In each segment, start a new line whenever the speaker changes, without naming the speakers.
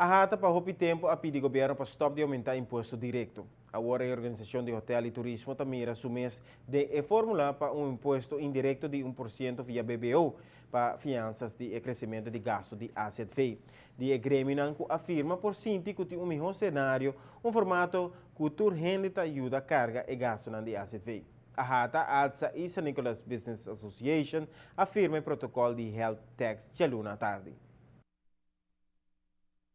AHATA pa hopi tempo a pidi gobierno pa stop di aumenta impuesto directo. Awor e organisacion di hotel y turismo ta mira su mes den e formula pa un impuesto indirecto di 1% via BBO pa finansa di crecemento di gasto di AZV. Di e gremionan cu a firma por sinti cu tin un miho scenario, un formato cu tur hende ta yuda carga e gasto di AZV. AHATA, ATSA y San Nicolas Business Association a firma e protocol di Health Tax dialuna atardi.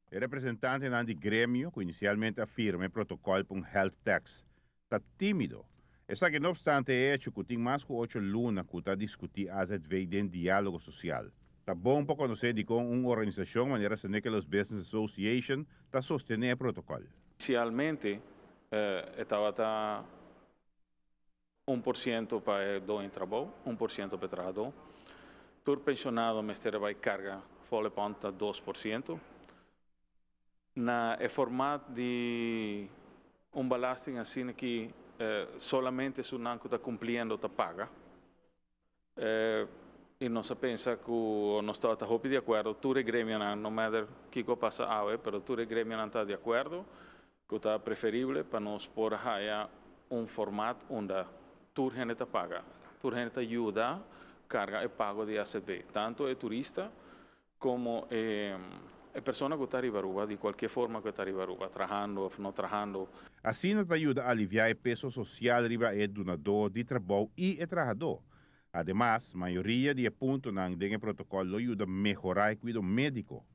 E representante di gremio, cu inicialmente a firma e protocol pa un health tax, ta timido. Esaki no obstante e hecho cu tin mas cu 8 luna cu ta discuti AZV den dialogo social. Ta bon pa conoce di con un organisacion manera San Nicolas Business Association ta sostene e protocol.
Inicialmente tabata 1% pa e doño trabou, 1% pa trahado. Tur pensionado mester bay carga volle ponta 2%. Na e formato di un belasting asina cu solamente esunnan cu ta cumpliendo ta paga. Y nos a pensa cu nos ta di acuerdo, tur gremio no matter kico pasa awe, pero tur gremio ta di acuerdo cu ta preferibel pa nos por haya un formato unda tur hende ta paga, tur hende ta yuda carga e pago di AZV, tanto e turista como e persona cu ta riba Aruba, di cualkier forma cu ta riba Aruba, trahando of no trahando.
Asina ta yuda alivia e peso social riba e dunado di trabou y e trahado. Ademas, mayoria di puntonan den e protocol lo yuda mehora e cuido medico.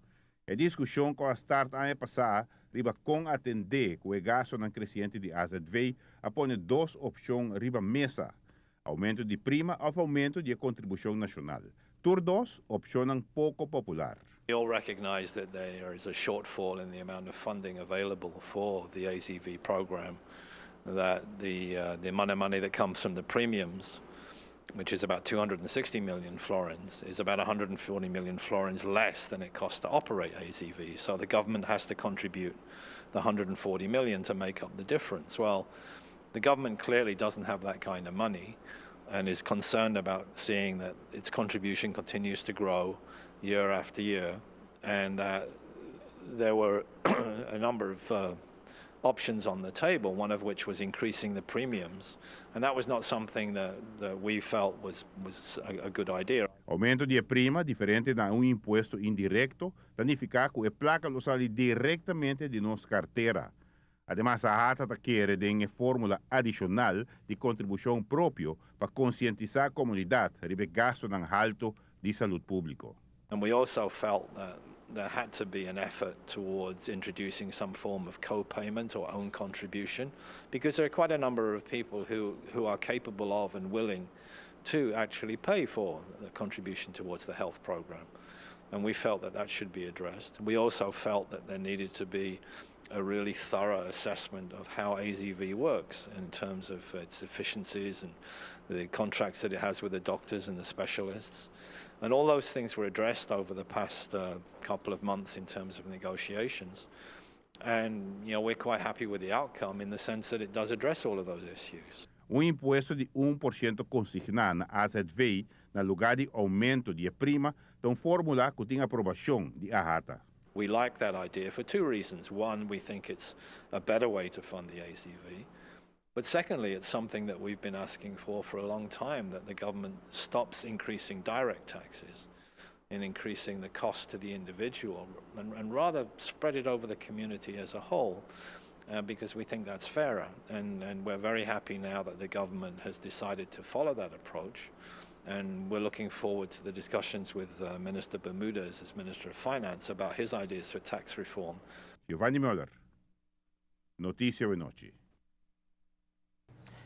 E discusion cu a start aña pasa riba con atende cu e gasto creciente di AZV a pone dos opcion riba mesa: aumento di prima of aumento di contribucion nacional. Tur dos opcion poco popular.
We all recognize that there is a shortfall in the amount of funding available for the AZV program, that the amount of money that comes from the premiums, which is about 260 million florins, is about 140 million florins less than it costs to operate AZV. So the government has to contribute the 140 million to make up the difference. Well, the government clearly doesn't have that kind of money and is concerned about seeing that its contribution continues to grow year after year, and that there were a number of options on the table, one of which was increasing the premiums. And that was not something that we felt was a good idea.
Aumento di prima, diferente di un impuesto indirecto, ta significa cu e placa lo sali directamente di nos cartera. Ademas, AHATA ta kere den formula adicional di contribucion propio pa concientisa e comunidad riba gasto halto di salud publico.
And we also felt that there had to be an effort towards introducing some form of co-payment or own contribution, because there are quite a number of people who are capable of and willing to actually pay for the contribution towards the health program. And we felt that that should be addressed. We also felt that there needed to be a really thorough assessment of how AZV works in terms of its efficiencies and the contracts that it has with the doctors and the specialists. And all those things were addressed over the past couple of months in terms of negotiations. And we're quite happy with the outcome in the sense that it does address all of those issues.
Un impuesto di 1% consigna na AZV na luga di aumento di prima, ta un formula cu tin aprobacion di AHATA.
We like that idea for two reasons. One, we think it's a better way to fund the AZV. But secondly, it's something that we've been asking for a long time, that the government stops increasing direct taxes and increasing the cost to the individual and rather spread it over the community as a whole, because we think that's fairer. And we're very happy now that the government has decided to follow that approach. And we're looking forward to the discussions with Minister Bermudez as Minister of Finance about his ideas for tax reform.
Giovanni Müller, Noticia Nochi.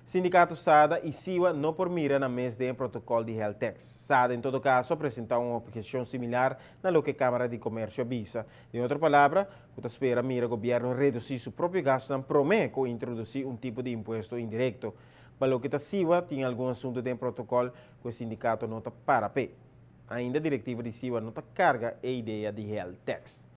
Sindicato SADA y SIWA no por mira nan mes den protocol di Health Tax. SADA, en todo caso, a presenta un obhecion similar na loke Camara di Comercio a bisa. Den otro palabra, ta spera mira gobierno reduci su propio gasto prome cu introduci un tipo di impuesto indirecto. Pa loke ta SIWA, tin algun asunto den protocol cu e sindicato no ta para pe. Ainda directiva di SIWA no ta carga e idea di Health Tax.